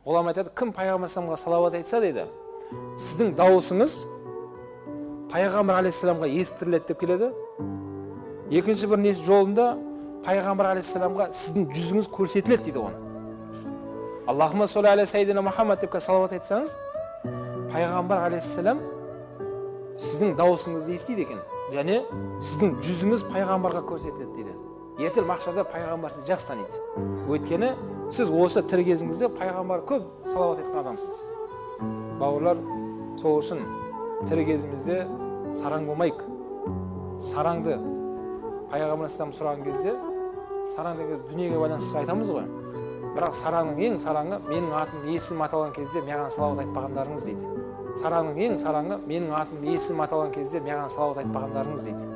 Ғұлама айтады, кім пайғамбар алейхиссаламға салауат айтса дейді, сіздің дауысыңыз пайғамбар алейхиссаламға естіріледі деп келеді. Екінші бір несі жолында пайғамбар алейхиссаламға сіздің жүзіңіз көрсетіледі дейді оны. Аллахумма солли аля саййидина Мухаммад деп салауат айтсаңыз, пайғамбар алейхиссалам сіздің дауысыңызды естиді екен және сіздің жүзіңіз пайғамбарға көрсетіледі дейді. Ертең махшарда пайғамбар сізді жақсы таниды. Өйткені сіз осы тірі кезіңізде пайғамбар көп салауат айтқан адамсыз. Бауырлар, сол үшін тірі кезімізде сараң болмайық. Сараңды пайғамбар алейхиссалам сұраған кезде, сараң деген дүниеге байланысты айтамыз ғой. Бірақ сараңның ең сараңы менің атым есімім аталған кезде маған салауат айтпағандарыңыз дейді. Сараңның ең сараңы менің атым есімім аталған кезде маған салауат айтпағандарыңыз дейді.